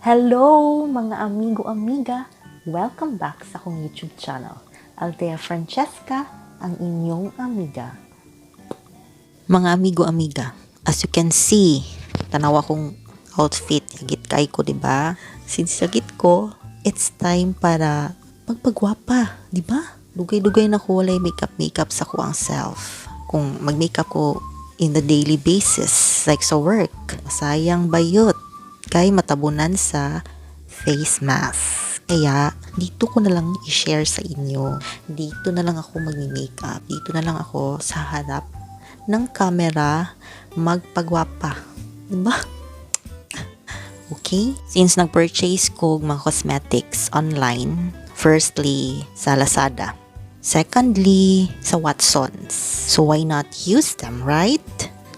Hello, mga amigo-amiga! Welcome back sa akong YouTube channel. Althea Francesca, ang inyong amiga. Mga amigo-amiga, as you can see, tanawa kong outfit, yagit kay ko, di ba? Since yagit ko, it's time para magpagwapa, di ba? Dugay-dugay na ko walay makeup-makeup sa kuang self. Kung mag-makeup ko in the daily basis, like sa work, sayang bayot kay matabunan sa face mask. Kaya, dito ko na lang i-share sa inyo. Dito na lang ako mag-makeup. Dito na lang ako sa harap ng camera magpagwapa. Diba? Okay? Since nag-purchase ko mga cosmetics online, firstly, sa Lazada. Secondly, sa Watsons. So, why not use them, right?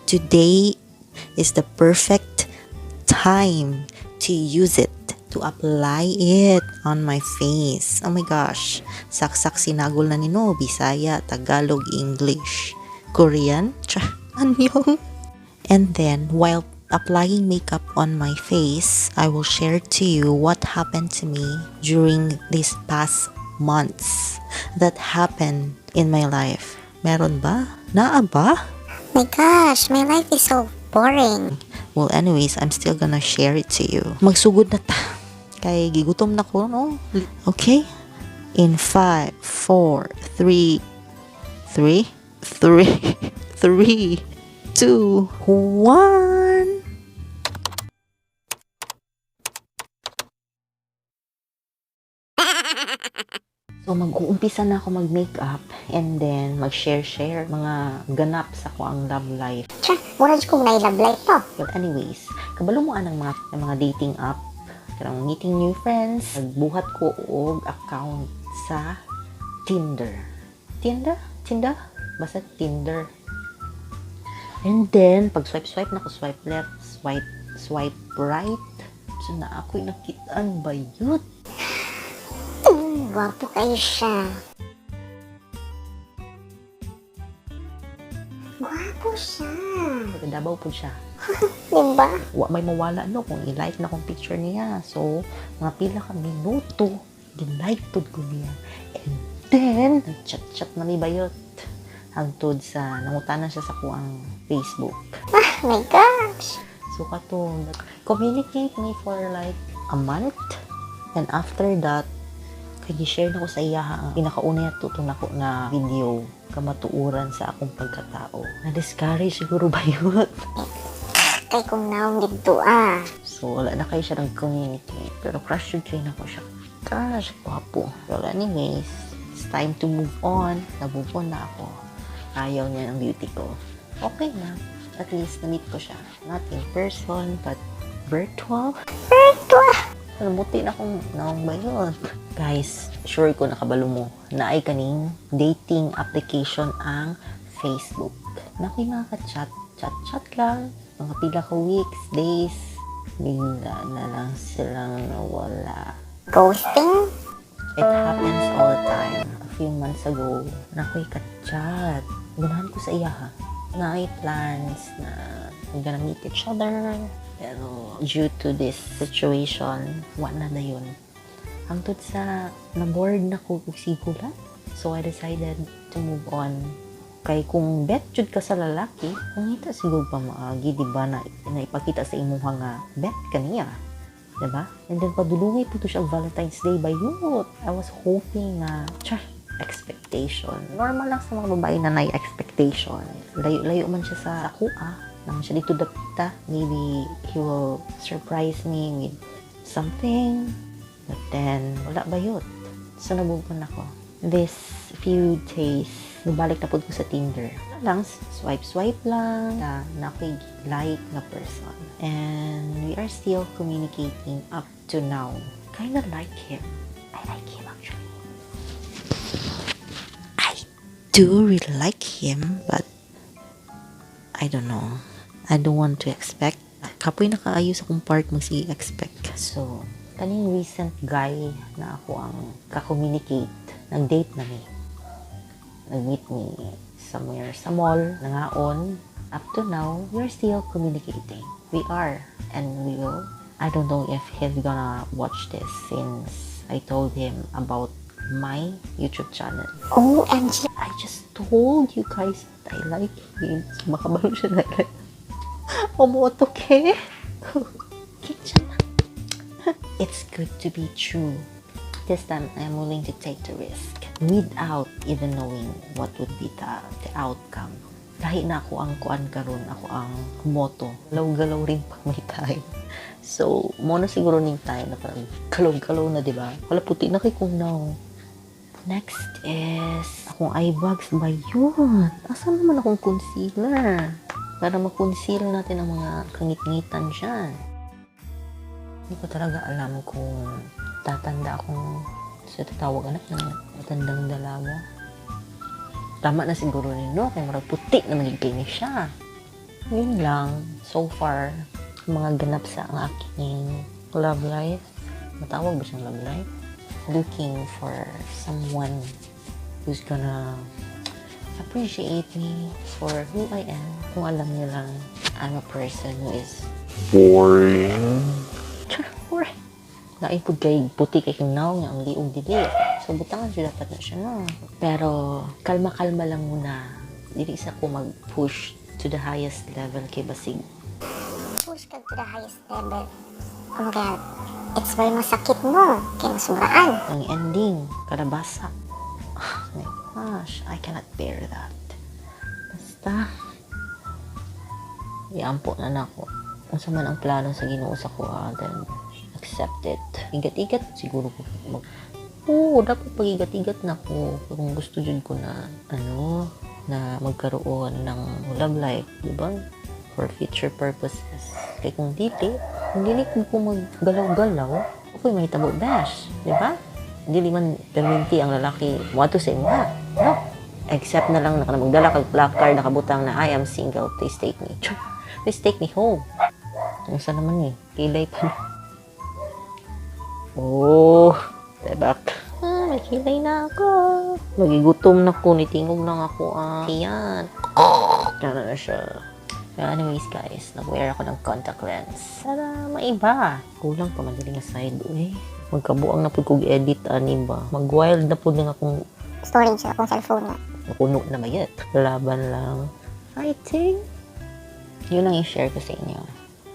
Today is the perfect time to use it, to apply it on my face. Oh my gosh, saksak sinagol na nino, Bisaya, Tagalog, English, Korean, annyeong. And then, while applying makeup on my face, I will share to you what happened to me during these past months that happened in my life. Meron ba? Naa ba? My gosh, my life is so boring. Well, anyways, I'm still gonna share it to you. Magsugod na ta. Kay gigutom na ko, no? Okay? In 5, 4, 3, 3, 3, 3, 2, 1. So, mag-uumpisa na ako mag-makeup and then mag-share-share mga ganap sa ko ang love life. Tsa, murag kong na love life to. Well, anyways, kabalo mo anang mga dating app, kanang meeting new friends, nagbuhat ko og account sa Tinder. Tinder? Tinder? Basta Tinder. And then, pag swipe-swipe na ko, swipe left, swipe, swipe right. So, na ako'y nakitaan bayot. Gwapo kayo siya. Gwapo siya. Taga Davao po siya. Diba? Wa may mawala no kung i-like na kong picture niya. So, mga pila ka minuto, gi-like pud ko niya. And then, nag-chat-chat na mi bayot. Hangtod sa, nangutanan siya sa kuang Facebook. Oh my gosh. So, kato, communicate me for like a month. And after that, kay share na ko sa iya ang pinakauna niya tutong nako na video kamatuuran sa akong pagkatao. Na-discourage siguro ba yun? Kay kung naong dito ah. So, wala na kayo siya nag-communicate. Pero crush yun kayo na ko siya. Gosh, gwapo. Well, anyways, it's time to move on. Na-move on na ako. Ayaw niya ng beauty ko. Okay na. At least, na-meet ko siya. Not in person, but virtual. Virtual! Nabuti na akong naong ba yun? Guys, sure ko nakabalo mo na ay kaning dating application ang Facebook. Na ako'y mga ka-chat, chat-chat lang. Mga pila ka weeks, days, bigla na lang silang nawala. Ghosting? It happens all the time. A few months ago, na ako'y ka-chat. Ganahan ko sa iya ha. Na ay plans na we're gonna meet each other. Pero due to this situation, wala na yun. Hangtod sa na-bored na ko og sigulat. So I decided to move on. Kay kung bet jud ka sa lalaki, mangita siguro pa maagi, di ba, na ipakita sa imuha nga bet kaniya. Diba? And then padulungay po to siya Valentine's Day bayot. I was hoping na, char, expectation. Normal lang sa mga babae na nay expectation. Layo-layo man siya sa ako ah. Naman siya dito dapita. Maybe he will surprise me with something. But then, wala bayot. So, nabubon ako. This few days, nabalik na po ko sa Tinder. Lang, swipe-swipe lang. Na ako'y like na person. And we are still communicating up to now. Kinda like him. I like him actually. I do really like him, but I don't know. I don't want to expect. Kapoy nakaayos akong part magsige expect. So, kaning recent guy na ako ang ka-communicate, nag-date na mi. Nag-meet mi somewhere sa mall, nangaon. Up to now, we're still communicating. We are, and we will I don't know if he's gonna watch this since I told him about my YouTube channel. OMG. I just told you guys that I like him. So makabalo siya na like, 어떡해? 괜찮아. It's good to be true. This time, I am willing to take the risk without even knowing what would be the outcome. Lahi na ako ang kuan karon, ako ang motto. Galaw-galaw rin pag may time. So, mao na siguro ning time na parang galaw-galaw na, di ba? Wala, puti na kay kung now. Next is akong eye bags ba yun? Asan naman akong concealer? Para ma-conceal natin ang mga kangit-ngitan dyan. Hindi ko talaga alam kung tatanda akong sa tatawag anak ng matandang dalaga. Tama na siguro ni no, kung murag puti naman yung kay ni siya. Yun lang, so far, mga ganap sa ang aking love life. Matawag ba siyang love life? Looking for someone who's gonna appreciate me for who I am. Kung alam niyo lang, I'm a person who is boring. Char. Lain pud kay puti kay kang naong nga ang liog dili. So butangan siya dapat na siya, no. Pero kalma-kalma lang muna. Dili sa ko mag-push to the highest level kay basig Push ka to the highest level. Oh my God. It's very masakit mo. Kaya masubraan. Ang ending kalabasa. Oh my gosh, I cannot bear that. Basta iampo na nako. Unsa man ang plano sa Ginoo sa kuha, then accept it. Igat-igat siguro ko mag. Oo, dapat pag-igat-igat na ko kung gusto jud ko na ano na magkaroon ng love life, di ba? For future purposes. Kay kung dili ko ko maggalaw-galaw, okay mahitabo bash, di ba? Dili man perminti ang lalaki moadto sa imuha. No? Except na lang na kana magdala kag placard nakabutang na "I am single, please take me. Please take me home." Unsa naman eh, kilay pa na. Oh, tebak. Ah, may kilay na ako. Magigutom na ko, nitingog lang ako. Ah, yan. Tara na siya. Pero anyways guys, nag-wear ako ng contact lens. Para maiba. Kulang pa man dili nga side, uy. Magkabuang na pud kog edit ani ba. Mag-wild na pud nga akong storage sa akong cellphone na. Napuno na mayet. Laban lang. Fighting. Yun ang i-share ko sa inyo.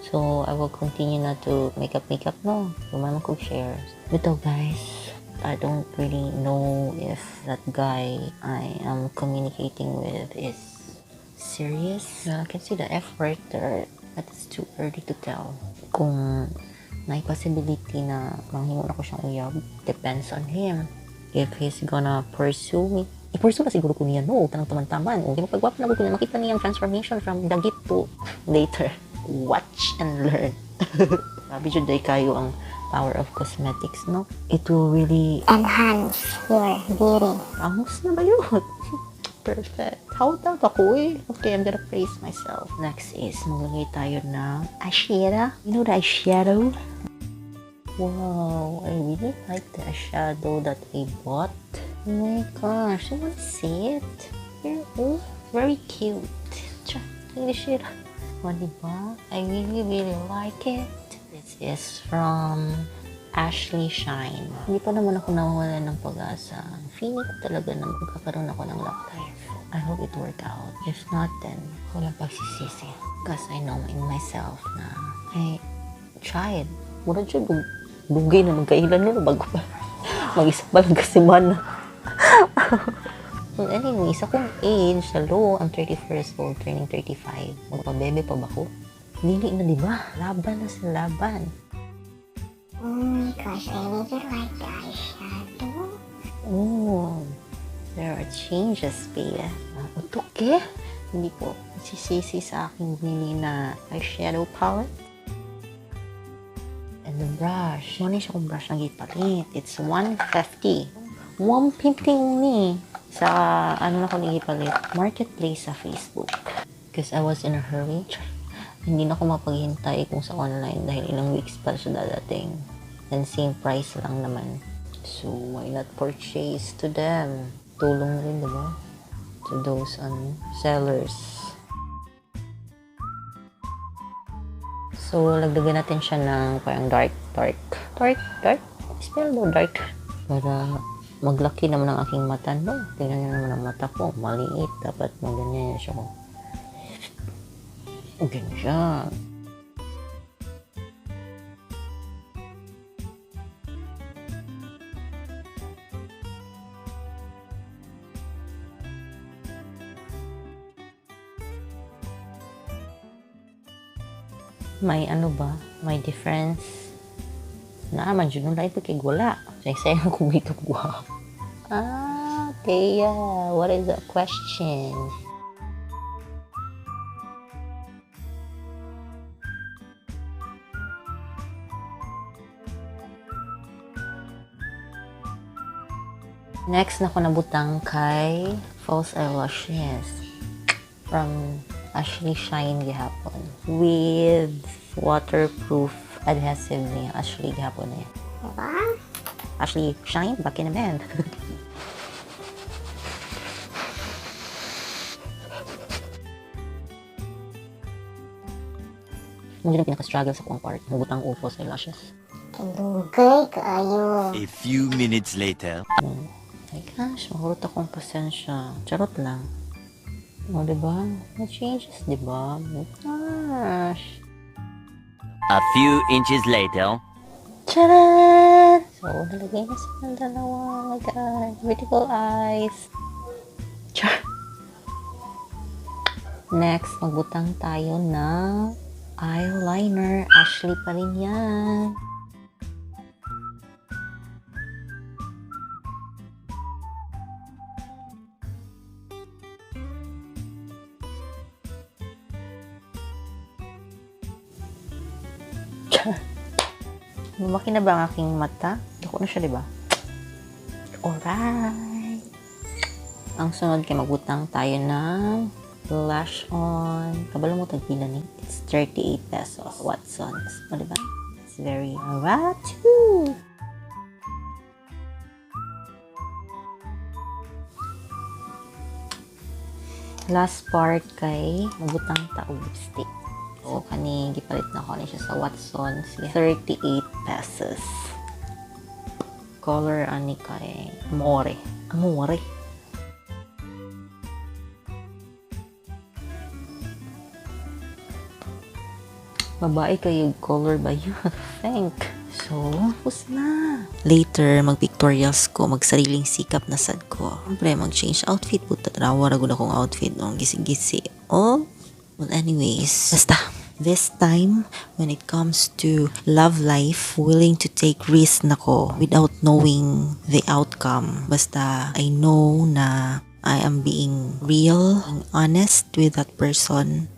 So, I will continue na to makeup makeup, no. Duman ko share. Ito guys, I don't really know if that guy I am communicating with is serious. I can see the effort there, but it's too early to tell. Kung may possibility na manghimo na ko siyang uyab, depends on him. If he's gonna pursue me, i-pursue na siguro ko niya, no? Tanang taman-taman. Kung di mapagwapo na ko niya, makita niya ang transformation from dagit to later. Watch and learn. Grabe jud day kayo ang power of cosmetics, no? It will really enhance your beauty. Angus na ba yun? Perfect. How daw ako eh? Okay, I'm gonna praise myself. Next is, maglagay tayo ng eyeshadow. You know the eyeshadow? Wow, I really like the eyeshadow that I bought. Oh my gosh, you wanna see it? Here, oh, very cute. Tsa, English siya. O, diba? I really, really like it. This is from Ashley Shine. Hindi pa naman ako nawawala ng pag-asa. Feeling ko talaga na magkakaroon ako ng love life. I hope it work out. If not, then walang pagsisisi. Because I know in myself na I tried. Mura dyan, dugay na magkailan no, bago pa. Mag-isa pa lang kasi man. Well, anyway, sa akong age, hello, I'm 34 years old, turning 35. Magpabebe pa ba ko? Dili na, di ba? Laban na sa laban. Oh my gosh, I really like the eyeshadow. Oh, there are changes, Bea. Utok eh. Hindi po sisisi sa aking binili na eyeshadow palette. And the brush. Ano siya kung brush na gipalit? It's 150. 150 only. Sa ano na ko gipalit? Marketplace sa Facebook. Because I was in a hurry. Hindi na ako mapaghintay kung sa online dahil ilang weeks pa siya dadating. And same price lang naman. So, why not purchase to them? Tulong na rin, di ba? To those ano, sellers. So, lagdagan natin siya ng parang dark, dark. Dark, dark? Spell do dark. Para maglaki naman ang aking mata, no? Tingnan niyo naman ang mata ko. Maliit. Dapat maganyan siya. Ganyan. May ano ba? May difference? Naa man jud, lain pa kay wala. Say ko makeup guwapo. Ah, Thea, what is the question? Next na ko nabutang kay false eyelashes from Ashley Shine gihapon with waterproof adhesive ni Ashley gihapon niya. Diba? Ashley Shine, back in a man. Mo ang pinaka-struggle sa kuang part, mubutang og false eyelashes. Kay dugay kaayo. A few minutes later. Oh my gosh, mahurot akong pasensya. Charot lang. O, diba? May changes, diba? Oh my gosh. A few inches later. Charan! So, nalagay na silang dalawa. Oh my God. Beautiful eyes. Char! Next, magbutang tayo ng eyeliner. Ashley pa rin yan. Char! Lumaki na ba ang aking mata? Dako na siya, di ba? Alright! Ang sunod kay magbutang tayo ng blush on. Kabalo mo tagpila ni. It's 38 pesos. Watsons. O, di ba? It's very ratu. Last part kay magbutang ta og lipstick. O, kani gipalit na ko ni siya sa Watsons. 38 pesos. Color ani kay Amore. Amore. Babae kayo color ba yun? Think. So, tapos na. Later, mag-pictorials ko, magsariling sikap na sad ko. Siyempre, mag-change outfit. Puta, tanawa ra gud akong outfit. No? Gisi-gisi. Oh, well, anyways, basta. This time, when it comes to love life, willing to take risk na ko without knowing the outcome. Basta, I know na I am being real and honest with that person.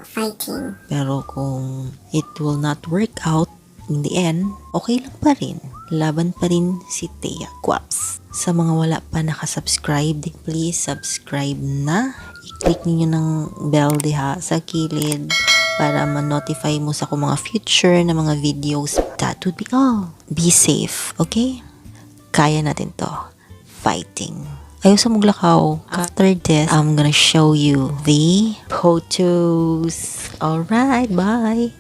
Fighting. Pero kung it will not work out in the end, okay lang pa rin. Laban pa rin si Thea Guaps. Sa mga wala pa nakasubscribe, please subscribe na. I-click ninyo ng bell diha sa kilid para ma-notify mo sa akong mga future na mga videos. That would be all. Be safe, okay? Kaya natin to. Fighting. Ayaw sa muglakaw. After this, I'm gonna show you the photos. Alright, bye!